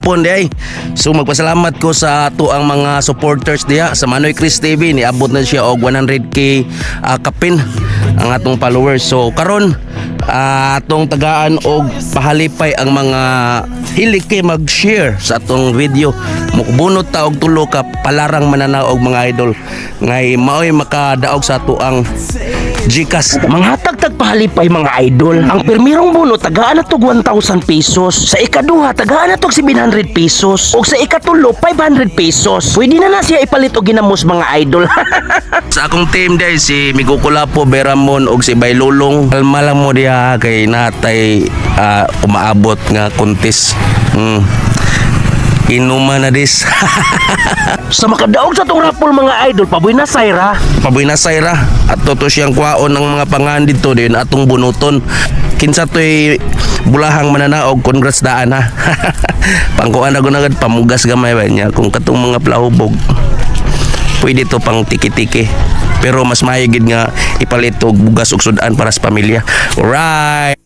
Pon diay. So magpasalamat ko sa ato ang mga supporters diha sa Manoy Chris TV. Niabot na siya og 100K kapin ang atong followers. So karon atong tagaan og pahalipay ang mga hilig kay mag-share sa atong video. Mukbunot ta og tulo ka palarang mananaog, mga idol, ngay maoy makadaog sa ato ang GCash. Manghatag tag pahalipay, mga idol. Ang pirmirong bunot, tagaan na tog 1,000 pesos. Sa ikaduha, tagaan na tog 700 pesos. Ug sa ikatulo, 500 pesos. Pwede na na siya ipalit og ginamos, mga idol. Sa akong team day, si Migo Kulapo, Beramon ug si Baylulong. Kalma lang mo diha kay natay umaabot nga contest. Inuma na dis. Sa makadaog sa tong raffle, mga idol, paboy na sayra. Paboy na sayra. At to siyang kwaon ng mga pangan dito din atong bunuton. Kinsa to'y bulahang mananaog, congrats daan ha. Pangkuan na agad, pamugas gamay ba niya kung katong mga plahubog. Pwede to pang tiki-tiki. Pero mas maayo gid nga ipalit og bugas ug sudan para sa pamilya. Alright.